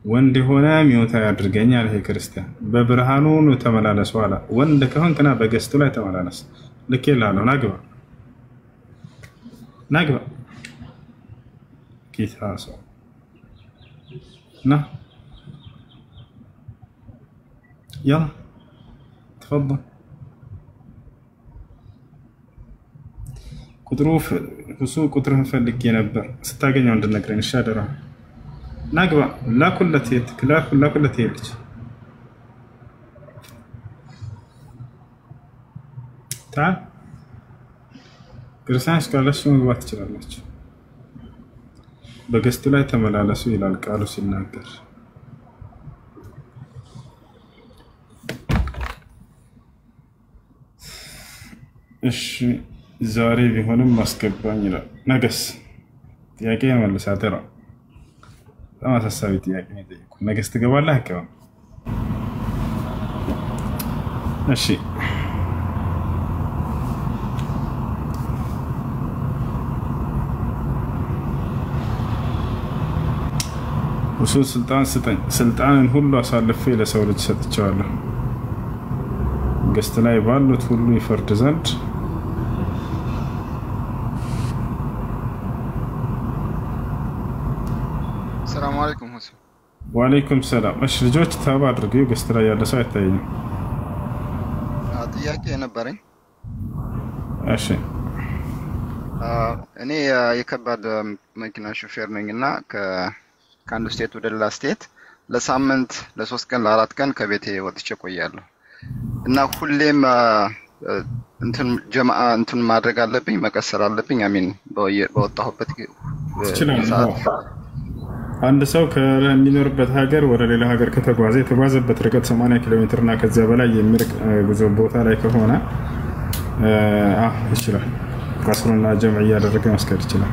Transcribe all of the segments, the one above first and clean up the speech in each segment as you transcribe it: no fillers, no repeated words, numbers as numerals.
ወንድ የሆነ mute አያድርገኝ አለ። ይሄ ክርስቲያን በብርሃኑ ተመላለሱ አለ። ወንድ ከሆንክ ና በ guest ኡ ላይ ተመላለስ። ልኬልሃለሁ። ና ግባ፣ ና ግባ። ጌታ ሰው ና يلا تفضل። ቁጥሩ እሱ ቁጥርህን ፈልጌ ነበር። ስታገኘው እንድነግረኝ እሺ፣ አደራ። ና ግባ። ላኩለት ላኩለት ልጅ تعال። ክርስቲያኖች ካላችሁ መግባት ትችላላችሁ። በ guest ኡ ላይ ተመላለሱ ይላል ቃሉ ሲናገር። እሺ ዛሬ ቢሆንም አስገባኝ ይላል። ነገስ ጥያቄ መልስ አደራ። በጣም አሳሳቢ ጥያቄ ነው የጠየኩት። ነገስ ትገባለህ? አትገባም? እሺ እሱን ስልጣን ስጠኝ። ስልጣንን ሁሉ አሳልፌ ለሰው ልጅ ሰጥቼዋለሁ። መንግስት ላይ ባሉት ሁሉ ይፈርድ ዘንድ። ሰላም አለይኩም ሁሱ። ወአለይኩም ሰላም። እሺ ልጆች tap አድርገው። Guest ላይ ያለ ሰው አይታየኝም። ጥያቄ ነበረኝ። እሺ። እኔ የከባድ መኪና ሾፌር ነኝ እና ከአንዱ state ወደ ሌላ state ለሳምንት፣ ለ3 ቀን፣ ለ4 ቀን ከቤቴ ወጥቼ ቆያለሁ እና ሁሌም እንትን ጀማአ እንትን ማድረግ አለብኝ፣ መቀሰር አለብኝ። I mean በወጣሁበት ትችላለህ። ሰዓት። አንድ ሰው ከሚኖርበት ሀገር ወደ ሌላ ሀገር ከተጓዘ የተጓዘበት ርቀት 80 ኪሎ ሜትር እና ከዚያ በላይ የሚርቅ ጉዞ ቦታ ላይ ከሆነ ይችላል። ቀስሩና ጀምዕ እያደረገ መስገድ ይችላል።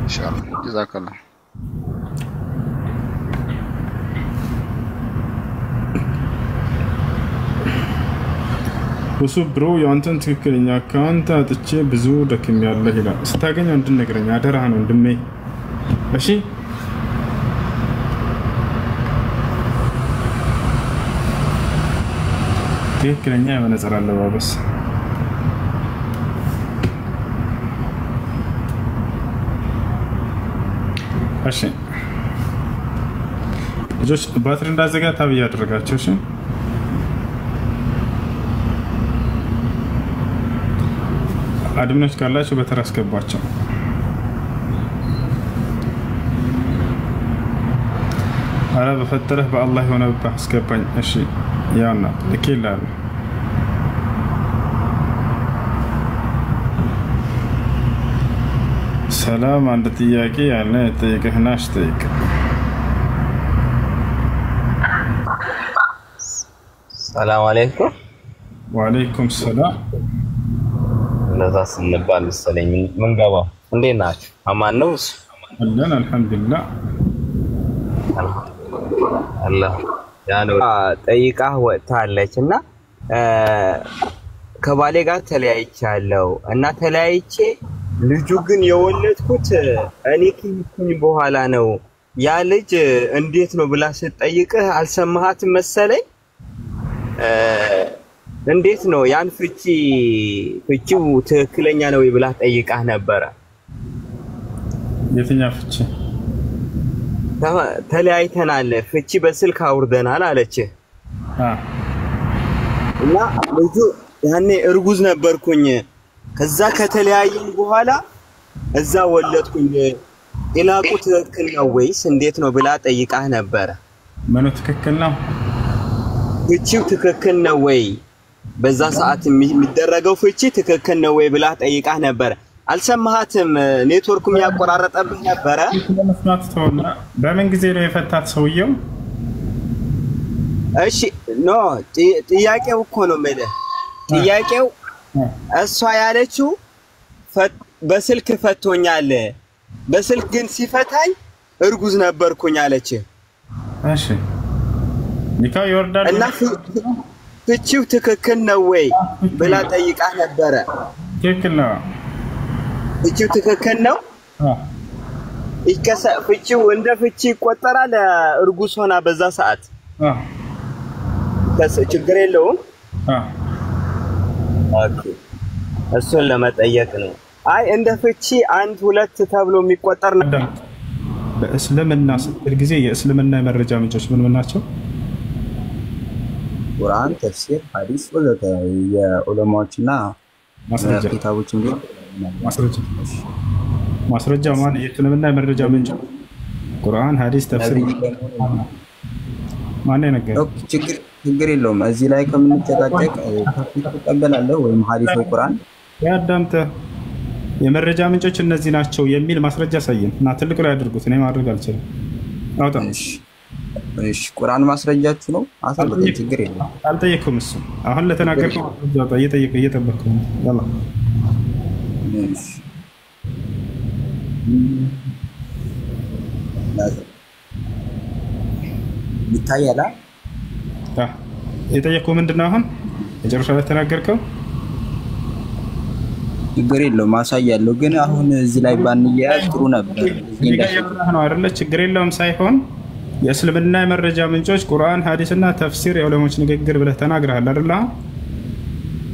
ኢንሻአላህ፣ ጀዛከላህ። እሱ bro የአንተን ትክክለኛ account አጥቼ ብዙ ደክሜያለሁ ይላል። ስታገኘው እንድነግረኝ አደራህን ወንድሜ። እሺ ትክክለኛ የመነጽር አለባበስ። እሺ ልጆች ባትሪ እንዳዘጋ tap እያደረጋቸው። እሺ admin ኦች ካላቸው በተራ አስገቧቸው። አረ በፈጠረህ በአላህ የሆነብህ አስገባኝ። እሺ ያውና ልኬልሃለሁ። ሰላም፣ አንድ ጥያቄ ያለ የጠይቅህና እሺ ጠይቅ። ሰላም አለይኩም። ወአለይኩም ሰላም። እንደዛ ስንባል መሰለኝ ምንገባው። እንዴት ናችሁ? አማን ነው? እሱ አለን አልሐምዱሊላህ። አላህ ያ ነው ጠይቃህ ወጥታለች እና ከባሌ ጋር ተለያይቻለሁ እና ተለያይቼ ልጁ ግን የወለድኩት እኔ ከሄድኩኝ በኋላ ነው። ያ ልጅ እንዴት ነው ብላ ስትጠይቅህ አልሰማሃትም መሰለኝ። እንዴት ነው ያን ፍቺ ፍቺው ትክክለኛ ነው ወይ ብላ ጠይቃህ ነበረ። የትኛው ፍቺ? ተለያይተናል፣ ፍቺ በስልክ አውርደናል አለች እና ልጁ ያኔ እርጉዝ ነበርኩኝ። ከዛ ከተለያየን በኋላ እዛ ወለድኩኝ። ኢላቁ ትክክል ነው ወይስ እንዴት ነው ብላ ጠይቃህ ነበረ። ምኑ ትክክል ነው? ፍቺው ትክክል ነው ወይ፣ በዛ ሰዓት የሚደረገው ፍቺ ትክክል ነው ወይ ብላ ጠይቃህ ነበረ። አልሰማሃትም። ኔትወርኩም ያቆራረጠብህ ነበረ። ለመስማት ተውና፣ በምን ጊዜ ነው የፈታት ሰውየው? እሺ no ጥያቄው እኮ ነው የምልህ። ጥያቄው እሷ ያለችው በስልክ ፈቶኛል፣ በስልክ ግን ሲፈታኝ እርጉዝ ነበርኩኝ አለች። እሺ ኒካው ይወርዳል እና ፍቺው ትክክል ነው ወይ ብላ ጠይቃ ነበረ። ትክክል ነው። ፍቺው ትክክል ነው። ፍቺው እንደ ፍቺ ይቆጠራል። እርጉዝ ሆና በዛ ሰዓት ችግር የለውም። Okay፣ እሱን ለመጠየቅ ነው። አይ እንደ ፍቺ አንድ ሁለት ተብሎ የሚቆጠር ነው። በእስልምና ስትል ጊዜ የእስልምና የመረጃ ምንጮች ምን ምን ናቸው? ቁርአን፣ ተፍሲር፣ ሐዲስ ወዘተ የዑለማዎችና ኪታቦች ማስረጃ ማን? የእስልምና የመረጃ ምንጭ ቁርአን፣ ሐዲስ፣ ተፍሲር ማን የነገረህ? ችግር የለውም። እዚህ ላይ ከምንጨቃጨቅ ተፍሲር ትቀበላለህ ወይም ሐዲስ ወይ ቁርአን? ያዳምጠህ። የመረጃ ምንጮች እነዚህ ናቸው የሚል ማስረጃ አሳየን እና ትልቁ ላይ አድርጉት። እኔ ማድረግ አልችልም። አውጣ። እሺ፣ ቁርአን ማስረጃችሁ ነው። አሳልፈኝ፣ ችግር የለውም። አልጠየቅኩም። እሱ አሁን ለተናገርከው ማስረጃ አውጣ። እየጠበቅኩ ነው። ያላ ይታያል። የጠየቅኩህ ምንድን ነው? አሁን መጨረሻ ላይ ተናገርከው። ችግር የለውም አሳያለሁ። ግን አሁን እዚህ ላይ ባንያያዝ ጥሩ ነበር። ነው አይደለ? ችግር የለውም ሳይሆን የእስልምና የመረጃ ምንጮች ቁርአን፣ ሐዲስ እና ተፍሲር የዑለሞች ንግግር ብለህ ተናግረሃል አይደለ?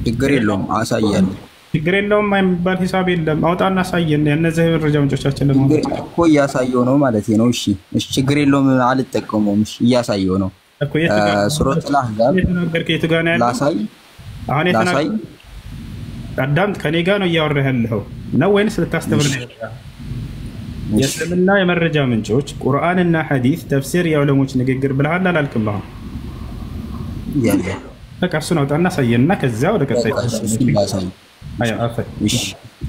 ችግር የለውም አሳያለሁ። ችግር የለውም የሚባል ሂሳብ የለም። አውጣና አሳየን። የእነዚህ የመረጃ ምንጮቻችን ለማለት እኮ እያሳየው ነው ማለት ነው። እሺ፣ እሺ፣ ችግር የለውም አልጠቀመውም። እሺ፣ እያሳየው ነው እኮ። ሱረቱል አህዛብ የተናገርከው የቱ ጋር ነው ያለው? ላሳይ አሁን ላሳይ አዳምጥ። ከኔ ጋር ነው እያወራህ ያለኸው ነው ወይንስ ልታስተምር ነው? የእስልምና የመረጃ ምንጮች ቁርአንና ሐዲስ፣ ተፍሲር፣ የዑለሞች ንግግር ብለሃል አላልክም? አሁን በቃ እሱን አውጣና አሳየንና ከዚያ ወደ ቀጣይ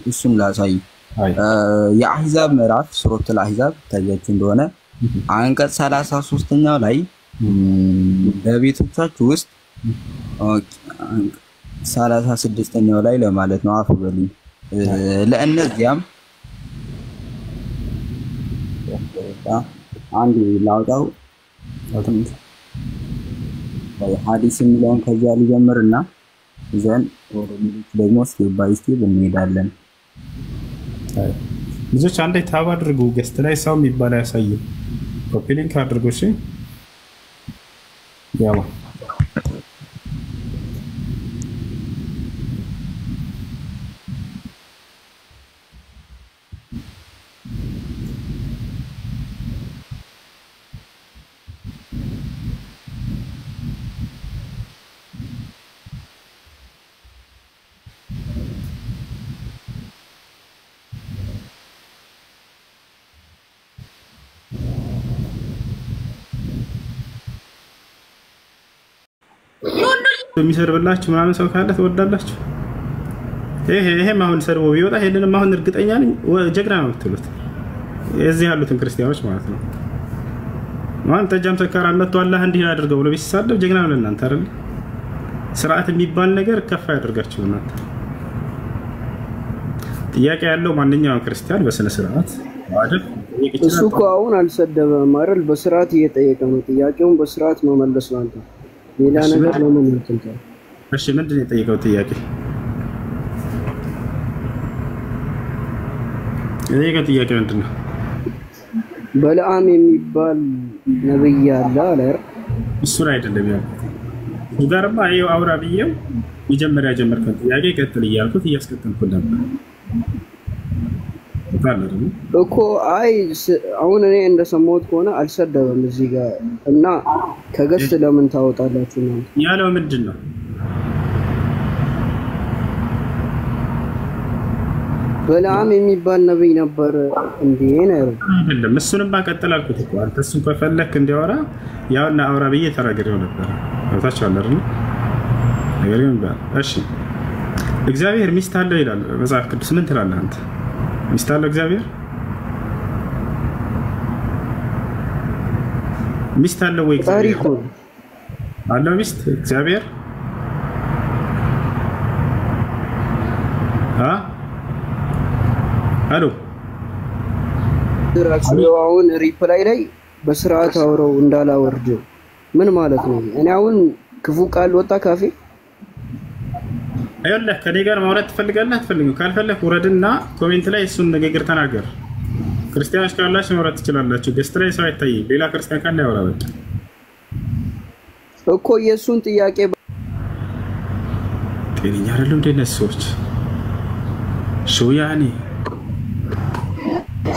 እሱን ላሳይ። የአሕዛብ ምዕራፍ ሱረቱል አሕዛብ ታያችሁ እንደሆነ አንቀጽ 33ኛው ላይ በቤቶቻችሁ ውስጥ 36ኛው ላይ ለማለት ነው። አፍ በሉኝ። ለእነዚያም አንድ ላውጣው ሐዲስ የሚለውን ከዚያ ሊጀምርና ዘን ወደ ሌሎች ደግሞ step by step እንሄዳለን። ልጆች አንዴ tap አድርጉ። Guest ላይ ሰው የሚባል አያሳይም። Copy link አድርጉ። እሺ ያው የሚሰድብላችሁ ምናምን ሰው ካለ ትወዳላችሁ። ይሄም አሁን ሰድቦ ቢወጣ ይሄንንም አሁን እርግጠኛ ነኝ ጀግና ነው የምትሉት እዚህ ያሉትን ክርስቲያኖች ማለት ነው። ማን ጠጃም ሰካራም መጥቶ አላህ እንዲህ አድርገው ብሎ ቢሳደብ ጀግና ነው ለእናንተ አይደል? ስርዓት የሚባል ነገር ከፍ ያደርጋችሁ እናንተ። ጥያቄ ያለው ማንኛውም ክርስቲያን በስነ ስርዓት ማደግ እሱ እኮ አሁን አልሰደበም አይደል? በስርዓት እየጠየቀ ነው። ጥያቄውን በስርዓት መመለስ ነው። አንተ ሌላ ነገር ለምን እንትን? እሺ ምንድን ነው የጠየቀው ጥያቄ? የጠየቀው ጥያቄ ምንድን ነው? በለዓም የሚባል ነብይ አለ አለ። እሱን አይደለም ያልኩት። እሱ ጋርማ ይኸው አውራ ብዬው መጀመሪያ ጀመርከን ጥያቄ ቀጥል እያልኩት እያስቀጠልኩት ነበር እኮ። አይ አሁን እኔ እንደሰማሁት ከሆነ አልሰደበም እዚህ ጋር እና ከ guest ለምን ታወጣላችሁ ነው ያለው። ምንድን ነው በለዓም የሚባል ነብይ ነበር እንዴ ነው አይደለም። እሱንማ ቀጥል አልኩት እኮ አንተ እሱን ከፈለክ እንዲያወራ ያውና አውራ ብዬ ተናግሬው ነበረ። ታች አለ አይደል? ነገር ግን እሺ እግዚአብሔር ሚስት አለው ይላል መጽሐፍ ቅዱስ። ምን ትላለህ አንተ? ሚስት አለው እግዚአብሔር? ሚስት አለው ወይ? እግዚአብሔር አለው ሚስት እግዚአብሔር? አሎ አሁን reply ላይ በስርዓት አውረው እንዳላወርድ ምን ማለት ነው? እኔ አሁን ክፉ ቃል ወጣ ካፌ። ይኸውልህ ከኔ ጋር ማውራት ትፈልጋለህ አትፈልግም? ካልፈለክ ውረድና comment ላይ እሱን ንግግር ተናገር። ክርስቲያኖች ካላችሁ መውረድ ትችላላችሁ። Guest ላይ ሰው አይታይም። ሌላ ክርስቲያን ካለ ያወራ። በቃ እኮ የእሱን ጥያቄ ጤነኛ አይደለም እንደ እነዚህ ሰዎች شو يعني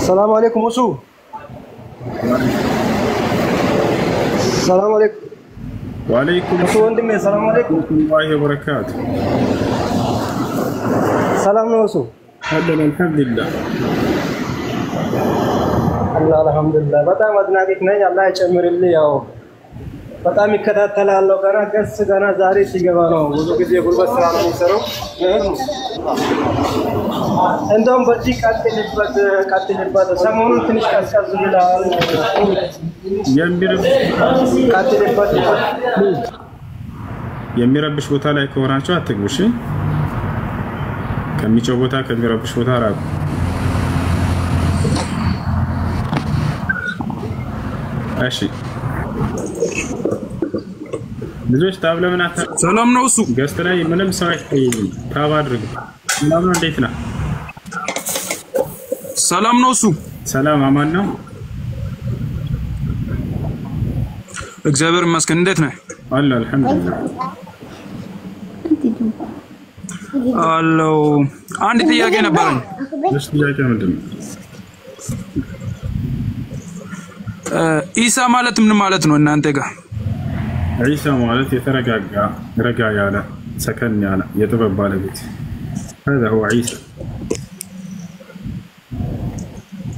ሰላም አለይኩም እሱ። ሰላም አለይኩም። ወአለይኩም እሱ ወንድሜ፣ ሰላም አለይኩም። ወራህመቱላሂ ወበረካቱ። ሰላም ነው እሱ? አለን አልሐምዱሊላህ። አላህ አልሐምዱሊላህ። በጣም አድናቂክ ነኝ። አላህ ይጨምርልህ። ያው በጣም ይከታተላለሁ። ገና ገስ ገና ዛሬ ሲገባ ነው። ብዙ ጊዜ ጉልበት ስራ ነው የሚሰራው። እንደውም በዚህ ቀጥልበት፣ ቀጥልበት። ሰሞኑን ትንሽ ቀዝቀዝ ብለሃል። ቀጥልበት። የሚረብሽ ቦታ ላይ ከሆናችሁ አትግቡ። እሺ፣ ከሚጮህ ቦታ ከሚረብሽ ቦታ ራቁ። እሺ ልጆች tap ለምን አታ ሰላም ነው እሱ? Guest ላይ ምንም ሰው አይታይም። Tap አድርጉ። ሰላም ነው። እንዴት ነህ? ሰላም ነው እሱ? ሰላም አማን ነው። እግዚአብሔር ይመስገን። እንዴት ነህ? አለ አልሐምዱሊላህ። አለው። አንድ ጥያቄ ነበረኝ። እሺ ጥያቄ ምንድን ነው? ኢሳ ማለት ምን ማለት ነው እናንተ ጋር? ዒሳ ማለት የተረጋጋ፣ ረጋ ያለ፣ ሰከን ያለ የጥበብ ባለቤት፣ هذا هو عيسى።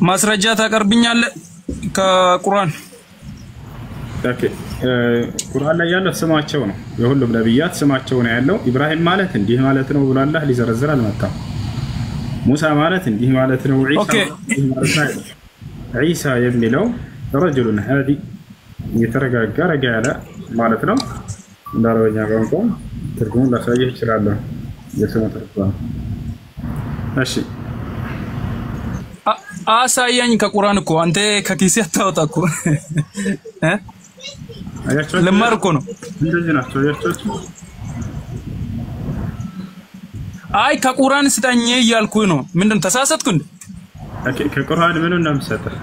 ማስረጃ ታቀርብኛለህ ከቁርአን? Okay፣ ቁርአን ላይ ያለው ስማቸው ነው። የሁሉም ነቢያት ስማቸው ነው ያለው። ኢብራሂም ማለት እንዲህ ማለት ነው ብሎ አላህ ሊዘረዝር አልመጣም። ሙሳ ማለት እንዲህ ማለት ነው፣ ዒሳ ማለት እንዲህ ማለት ነው አይልም። ዒሳ የሚለው رجل هادئ፣ የተረጋጋ፣ ረጋ ያለ ማለት ነው። እንደ አረበኛ ቋንቋ ትርጉሙን ላሳየህ እችላለሁ። የስሙ ትርጓሜ። እሺ። አሳያኝ ከቁርአን። እኮ አንተ ከኪሴ አታወጣ እኮ፣ እ ልማር እኮ ነው። እንደዚህ ናቸው። አያቸዋቸው። አይ ከቁርአን ስጠኝ እያልኩ ነው። ምንድን ተሳሳትኩ እንዴ? Okay፣ ከቁርአን ምኑን ነው የምሰጥህ?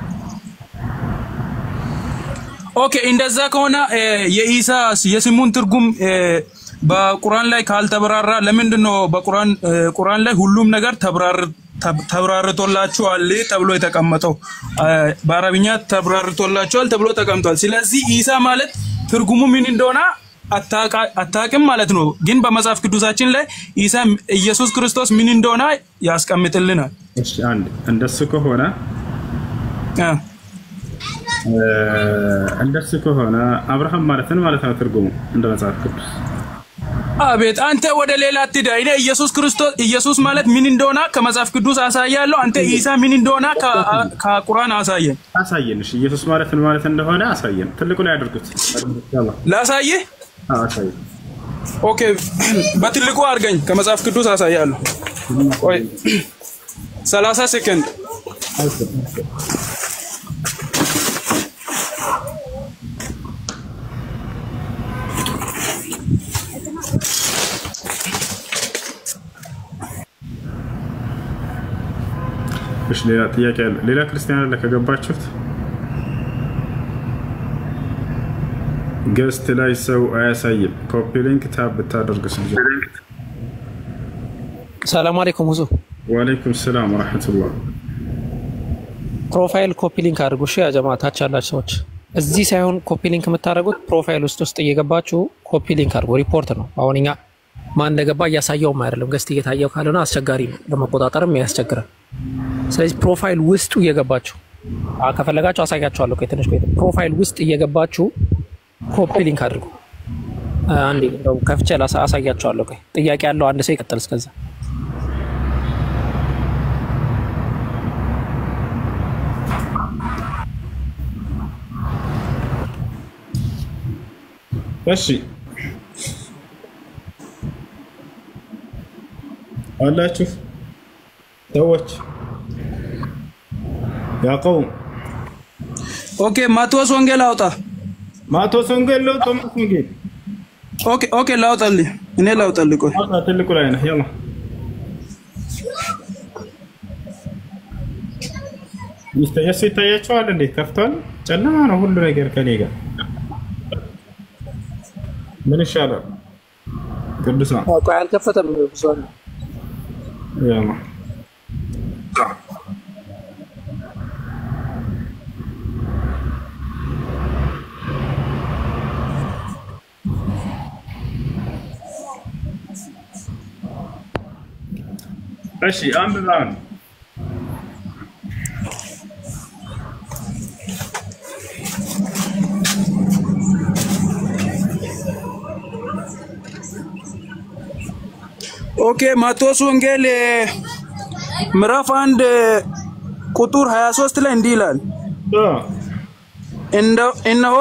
Okay፣ እንደዛ ከሆነ የኢሳ የስሙን ትርጉም በቁርአን ላይ ካልተብራራ ለምንድን ነው በቁርአን ቁርአን ላይ ሁሉም ነገር ተብራርቶላችኋል ተብሎ የተቀመጠው? በአረብኛ ተብራርቶላችኋል ተብሎ ተቀምጧል። ስለዚህ ኢሳ ማለት ትርጉሙ ምን እንደሆነ አታውቅም ማለት ነው። ግን በመጽሐፍ ቅዱሳችን ላይ ኢሳ ኢየሱስ ክርስቶስ ምን እንደሆነ ያስቀምጥልናል። እሺ አንድ እንደሱ ከሆነ አብርሃም ማለት ምን ማለት ነው ትርጉሙ እንደ መጽሐፍ ቅዱስ? አቤት፣ አንተ ወደ ሌላ አትሂድ። እኔ ኢየሱስ ክርስቶስ ኢየሱስ ማለት ምን እንደሆነ ከመጽሐፍ ቅዱስ አሳያለሁ። አንተ ኢሳ ምን እንደሆነ ከቁርአን አሳየን። አሳየን። እሺ ኢየሱስ ማለት ምን ማለት እንደሆነ አሳየን። ትልቁ ላይ አድርጉት። ላሳይህ? አዎ አሳየን። Okay፣ በትልቁ አድርገኝ፣ ከመጽሐፍ ቅዱስ አሳያለሁ። ቆይ 30 ሴከንድ። እሺ ሌላ ጥያቄ አለ? ሌላ ክርስቲያን አለ ከገባችሁት? Guest ላይ ሰው አያሳይም። Copy link tap ብታደርጉስ ልጆች። ሰላም አለይኩም ሁዙ። ወአለይኩም ሰላም ወረሕመቱላህ። Profile copy link አድርጉ። እሺ ያ ጀማ፣ ታች ያላችሁ ሰዎች እዚህ ሳይሆን copy link የምታደርጉት profile ውስጥ እየገባችሁ copy link አድርጉ። ሪፖርት ነው። አሁን እኛ ማን እንደገባ እያሳየውም አይደለም። Guest እየታየው ካልሆነ አስቸጋሪ ነው፣ ለመቆጣጠርም ያስቸግራል። ስለዚህ profile ውስጡ እየገባችሁ፣ ከፈለጋችሁ አሳያችኋለሁ። ቆይ ትንሽ ቆይ። Profile ውስጥ እየገባችሁ copy link አድርጉ። አንዴ እንደውም ከፍቼ አሳያችኋለሁ። ቆይ ጥያቄ ያለው አንድ ሰው ይቀጥል እስከዛ። እሺ አላችሁ ሰዎች يا قوم። Okay፣ ማቴዎስ ወንጌል አውጣ። ማቴዎስ ወንጌል ነው ቶማስ ወንጌል? Okay፣ ላውጣልህ፣ እኔ ላውጣልህ። ቆይ። አውጣ፣ ትልቁ ላይ ነህ። يلا። እሱ ይታያቸዋል እንዴ? ከፍቷል። ጨለማ ነው ሁሉ ነገር ከኔ ጋር ምን ይሻላል? ቅዱሳን ቆይ አልከፈተም። ብዙ ያማ እሺ አንብባን። Okay ማቴዎስ ወንጌል ምዕራፍ 1 ቁጥር 23 ላይ እንዲህ ይላል፣ እነሆ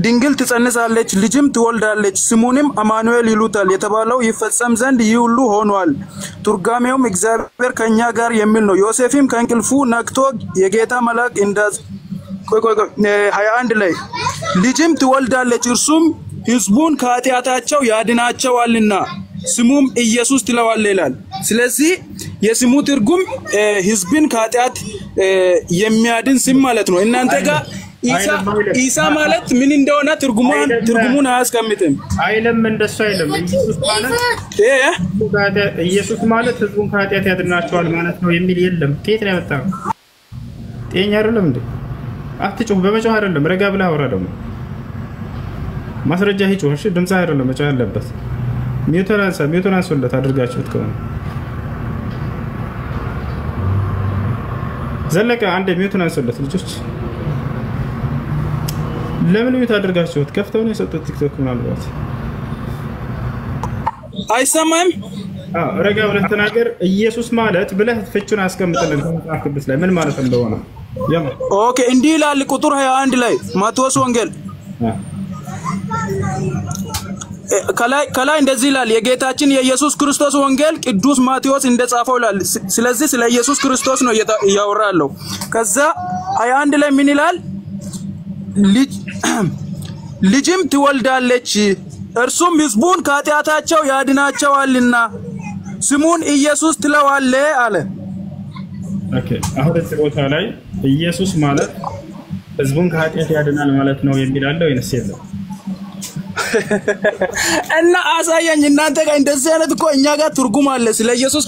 ድንግል ትጸንሳለች፣ ልጅም ትወልዳለች፣ ስሙንም አማኑኤል ይሉታል የተባለው ይፈጸም ዘንድ ይህ ሁሉ ሆኗል። ትርጓሜውም እግዚአብሔር ከኛ ጋር የሚል ነው። ዮሴፍም ከእንቅልፉ ነቅቶ የጌታ መልአክ እንዳዝ ቆይ ቆይ ቆይ 21 ላይ ልጅም ትወልዳለች፣ እርሱም ሕዝቡን ከኃጢአታቸው ያድናቸዋልና ስሙም ኢየሱስ ትለዋለህ ይላል። ስለዚህ የስሙ ትርጉም ሕዝብን ከኃጢአት የሚያድን ስም ማለት ነው። እናንተ ጋር ኢሳ ማለት ምን እንደሆነ ትርጉሙን አያስቀምጥም። አይልም፣ እንደሱ አይልም። ኢየሱስ ማለት ሕዝቡን ከኃጢአት ያድናቸዋል ማለት ነው የሚል የለም። ከየት ነው ያመጣው? ጤኛ አይደለም እንዴ? አትጩህ። በመጮህ አይደለም፣ ረጋ ብለህ አውራ። ደግሞ ማስረጃ ይጩህ። እሺ፣ ድምፅህ አይደለም መጮህ ያለበት። mute ኡን አንሳ፣ mute ኡን አንሱለት አድርጋችሁት ከሆነ ዘለቀ አንድ mute ኡን አንሱለት ልጆች። ለምን mute አድርጋችሁት? ከፍተው ነው የሰጡት ቲክቶክ። ምናልባት አይሰማም። አዎ ረጋ ብለህ ተናገር። ኢየሱስ ማለት ብለህ ፍቹን አስቀምጥልን ከመጽሐፍ ቅዱስ ላይ ምን ማለት እንደሆነ። Okay እንዲህ ይላል ቁጥር 21 ላይ ማቴዎስ ወንጌል ከላይ እንደዚህ ይላል፣ የጌታችን የኢየሱስ ክርስቶስ ወንጌል ቅዱስ ማቴዎስ እንደጻፈው ይላል። ስለዚህ ስለ ኢየሱስ ክርስቶስ ነው እያወራ ያለው። ከዛ 21 ላይ ምን ይላል? ልጅም ትወልዳለች፣ እርሱም ሕዝቡን ከኃጢአታቸው ያድናቸዋልና ስሙን ኢየሱስ ትለዋለህ አለ። Okay አሁን እዚህ ቦታ ላይ ኢየሱስ ማለት ሕዝቡን ከኃጢአት ያድናል ማለት ነው የሚል አለ ወይንስ የለም? እና አሳየኝ። እናንተ ጋር እንደዚህ አይነት እኮ እኛ ጋር ትርጉም አለ ስለ ኢየሱስ